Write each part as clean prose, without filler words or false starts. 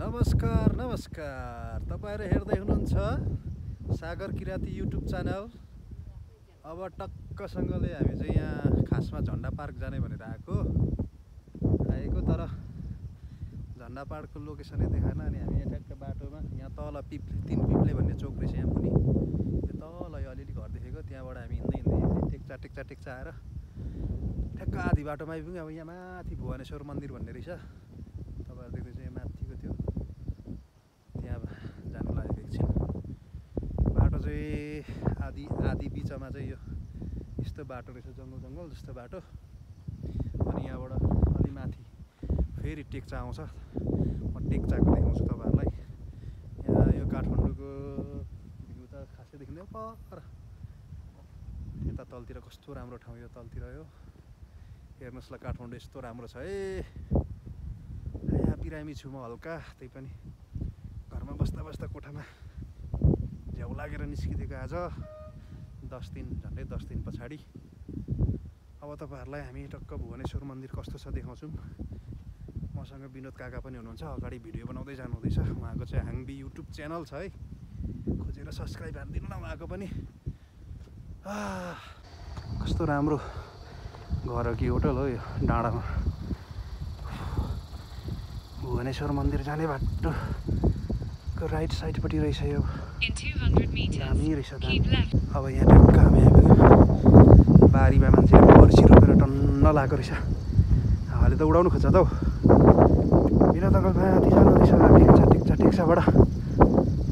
नमस्कार नमस्कार तपाईहरु हेर्दै हुनुहुन्छ सागर किराती युट्युब च्यानल। अब टक्कसँगले हामी चाहिँ यहाँ खासमा झण्डा पार्क जाने भनेर आएको तर झण्डा पार्कको लोकेसनै देखाएन। अनि हामी यहाँ ठ्याक्क बाटोमा यहाँ तल तीन पिप्ले भन्ने चोक रहेछ यहाँ मुनि, त्यो तल अलिअलि घर देखेको त्यहाँबाट हामी हिँड्दै टेक्चा आएर ठ्याक्क आधी बाटोमा आइपुग्यौँ। अब यहाँ माथि भुवनेश्वर मन्दिर भन्ने रहेछ, तपाईहरु देख्दै चाहिँ माथिको त्यो त्यहाँ जानु लागेको एकछिन। बाटो चाहिँ आधी बिचमा चाहिँ यो यस्तो बाटो रहेछ, जङ्गल जस्तो बाटो। अनि यहाँबाट अलि माथि फेरि टेक्चा आउँछ, म टेक्चाको देखाउँछु तपाईहरुलाई। यहाँ यो काठमाडौँको भ्यू त खासै देखिँदैन, पर यता तलतिर कस्तो राम्रो ठाउँ, यो तलतिर यो हेर्नुहोस् ल, काठमाडौँ यस्तो राम्रो छ है। यहाँ बिरामी छु म हल्का, त्यही पनि घरमा बस्दा कोठामा झ्याउ लागेर निस्किदिएको आज झन्डै 10 दिन पछाडि। अब तपाईहरुलाई हामी टक्क भुवनेश्वर मन्दिर कस्तो छ देखाउँछौँ। मसँग विनोद काका पनि हुनुहुन्छ, अगाडि भिडियो बनाउँदै जानुहुँदैछ। उहाँको चाहिँ हाङबी युट्युब च्यानल छ है, खोजेर सब्स्क्राइब हानिदिनु न उहाँको पनि। कस्तो राम्रो घर हो कि होटल हो यो डाँडामा। भुवनेश्वर मन्दिर जाने बाटोको राइट साइडपट्टि रहेछ यो, दामी रहेछ दामी। अब यहाँ टक्क हामी आइपुग्यौँ। बारीमा मान्छेले बर्सी रोपेर टन्न लगाएको रहेछ, हावाले त उडाउनु खोज्छ त हौ। विनोद अङ्कल माथि जानुहुँदैछ टेक्चाबाट।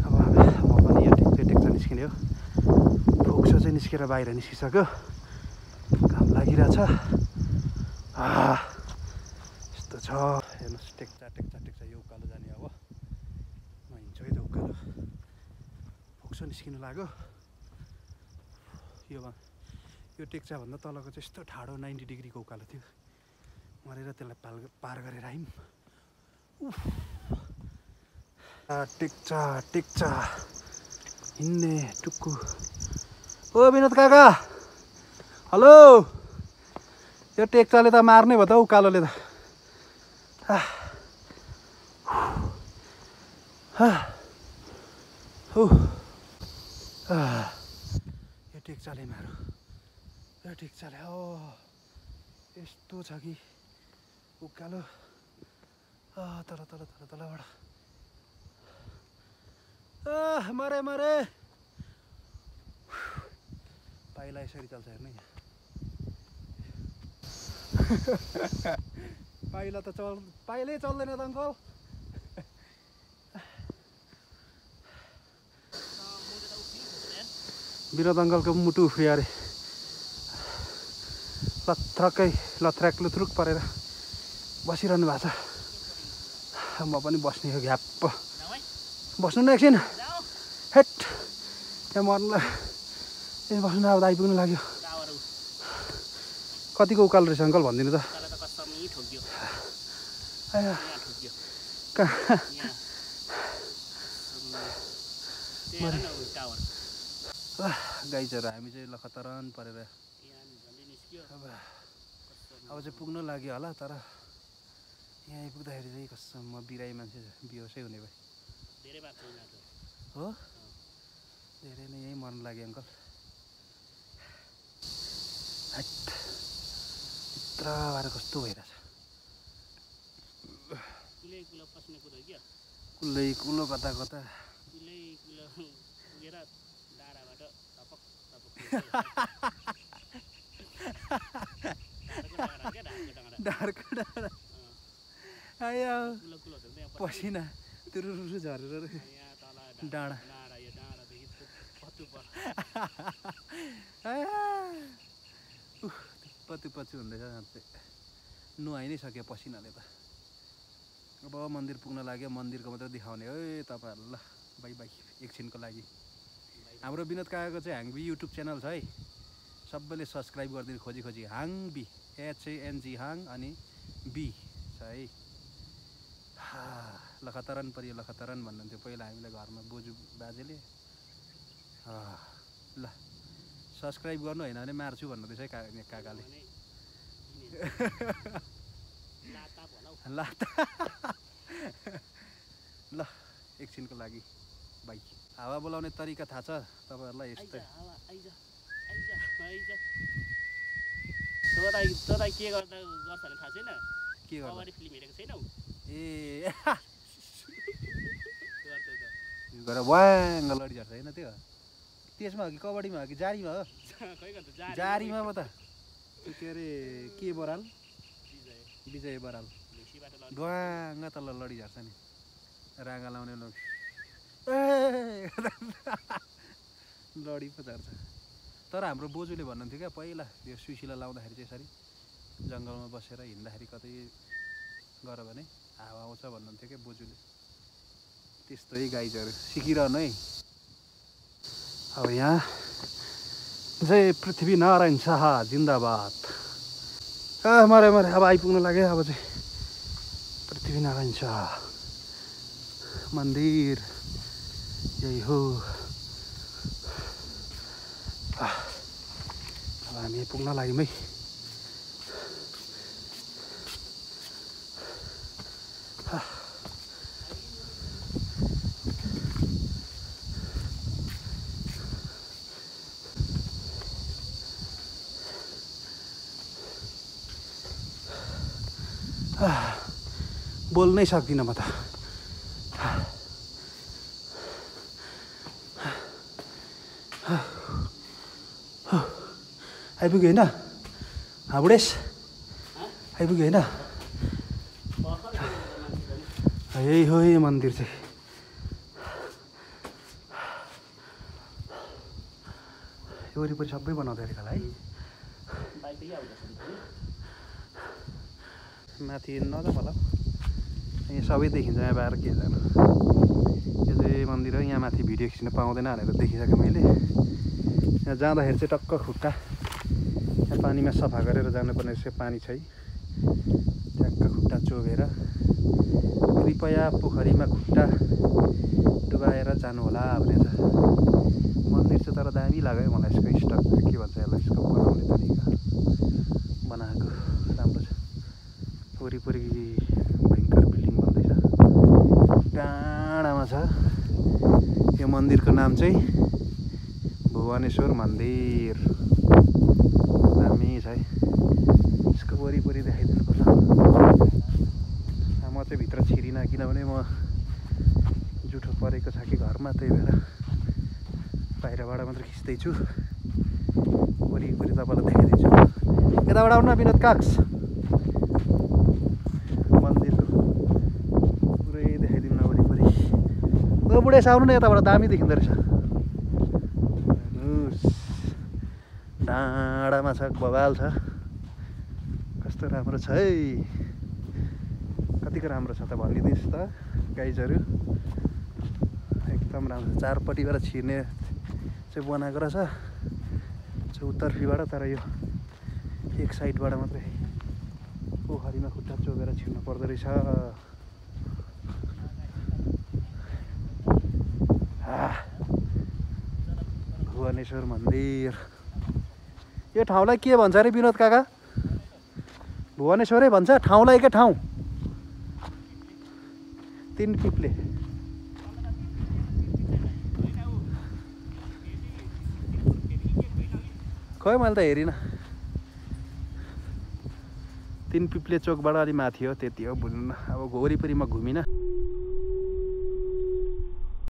अब म पनि यहाँ टेक्चा निस्किने हो। फोक्सो चाहिँ निस्केर बाहिर निस्किसक्यो, घाम लागिरहेछ। यस्तो छ हेर्नुहोस्, टेक्चा यो उकालो जाने। अब म हिँड्छु है त उकालो, फोक्सो निस्किनु लाग्यो। यो टेक्चाभन्दा तलको चाहिँ यस्तो ठाडो 90 डिग्रीको उकालो थियो, मरेर त्यसलाई पार गरेर आयौँ। टेक्चा हिँड्ने टुक्कु। ओ विनोद काका, हेलो। यो टेक्चाले त मार्ने भयो त उकालोले त। यो टेक्चाले मारो, यो टेक्चाले यस्तो छ कि उकालो तलबाट मरे पाइला यसरी चल्छ हेर्नु यहाँ। पाइलै चल्दैन त अङ्कल। विनोद अङ्कलको मुटु उफ्रियो अरे, लथ्र्याक लुथ्रुक परेर बसिरहनु भएको छ। म पनि बस्ने हो, घ्याप्प बस्नु न एकछिन। हेट यहाँ मर्नुलाई बस्नु, अब आइपुग्नु लाग्यो। कतिको उकालो रहेछ अङ्कल भनिदिनु त। गाइजहरू हामी चाहिँ लखतरन परेर अब चाहिँ पुग्नु लाग्यो होला। तर यहाँ आइपुग्दाखेरि चाहिँ कसम म बिरामी मान्छे बेहोसै हुने भए हो। धेरै नै यहीँ मर्नु लाग्यो अङ्कल। यत्र भएर कस्तो भइरहेछ, कुलै कुलो कता डाँडाको डाँडा आयो, पसिना तुरुरु झरेर डाँडा। पछु हुँदैछ साँच्चै, नुहाइ नै सक्यो पसिनाले त। अब मन्दिर पुग्न लाग्यो, मन्दिरको मात्रै देखाउने हो तपाईँहरूलाई। ल बाई एकछिनको लागि। हाम्रो विनोद काकाको चाहिँ हाङबी युट्युब च्यानल छ है, सबैले सब्स्क्राइब गरिदिनु खोजी हाङबी, HANG हाङ अनि बी छ है। लखतरन परियो, लखतरन भन्नुहुन्थ्यो पहिला हामीलाई घरमा बोजू बाजेले। ल सब्स्क्राइब गर्नु होइन भने मार्छु भन्नुहुँदैछ है काकाले। लाता ल एकछिनको लागि बाई। हावा बोलाउने तरिका थाहा छ तपाईँहरूलाई? यस्तै तँलाई के गर्छ भने थाहा छैन? के गर्छ? कबड्डी फिल्म हेरेको छैनौ? ए गएर वाङ्ग लडिझर्छ होइन त्यो? त्यसमा हो कि कबड्डीमा हो कि जारीमा हो? जारीमा पो त। त्यो के अरे के बराल? विजय बराल ड्वाङ्ग तल लडिझर्छ नि। राँगा लाउने लोक लडी पो झर्छ। तर हाम्रो बोजूले भन्नुहुन्थ्यो क्या पहिला यो सुसिला लाउँदाखेरि चाहिँ यसरी जङ्गलमा बसेर हिँड्दाखेरि कतै गर भने हावा आउँछ भन्नुहुन्थ्यो क्या बोजूले। त्यस्तै गाइजहरू सिकिरहनु है। अब यहाँ जय पृथ्वीनारायण शाह जिन्दाबाद। मरे मरे अब आइपुग्नु लाग्यो। अब चाहिँ पृथ्वीनारायण शाह मन्दिर यही हो। अब हामी पुग्न लाग्यौँ है। बोल्नै सक्दिनँ म त। आइपुग्यो होइन बुढेस? आइपुग्यो होइन? यही हो यो मन्दिर चाहिँ। यो वरिपरि सबै बनाउँदै रहेछ होला है। माथि नजाउँ होला। यहाँ सबै देखिन्छ। यहाँ बाहिर के जानु। यो चाहिँ मन्दिर हो। यहाँ माथि भिडियो खिच्न पाउँदैन भनेर देखिसकेँ मैले। यहाँ जाँदाखेरि चाहिँ टक्क खुट्टा यहाँ पानीमा सफा गरेर जानुपर्ने रहेछ। पानी छै ट्याक्क खुट्टा चोगेर कृपया पोखरीमा खुट्टा डुबाएर जानु होला भनेछ। मन्दिर चाहिँ तर दामी लाग्यो मलाई। यसको स्टक के भन्छ यसलाई, यसको बनाउने तरिका बनाएको राम्रो छ। वरिपरि भयङ्कर बिल्डिङ बन्दैछ। डाँडामा छ। यो मन्दिरको नाम चाहिँ भुवनेश्वर मन्दिर। दामी छ है। यसको वरिपरि देखाइदिनु पर्छ। म चाहिँ भित्र छिरिनँ किनभने म जुठो परेको छ कि घरमा, त्यही भएर बाहिरबाट मात्र खिच्दैछु। वरिपरि तपाईँलाई देखाइदिन्छु। यताबाट आउनु न विनोद काक्स। मन्दिरको पुरै देखाइदिउँ न वरिपरि। ओ बुढेस आउनु न यताबाट दामी देखिँदो रहेछ। डाँडामा छ, बवाल छ। कस्तो राम्रो छ है। कतिको राम्रो छ त भनिदिनुहोस् त गाइजहरू। एकदम राम्रो। चारपट्टिबाट छिर्ने चाहिँ बनाएको रहेछ चौतर्फीबाट। तर यो एक साइडबाट मात्रै पोखरीमा खुट्टा चोगेर छिर्नु पर्दो रहेछ। भुवनेश्वर मन्दिर। यो ठाउँलाई के भन्छ अरे विनोद काका? भुवनेश्वरै भन्छ ठाउँलाई? के ठाउँ? तीन पिप्ले। खै मैले त हेरिनँ। तीन पिप्ले चोकबाट अलि माथि हो, त्यति हो। बुझ्नु अब वरिपरि म घुमिनँ।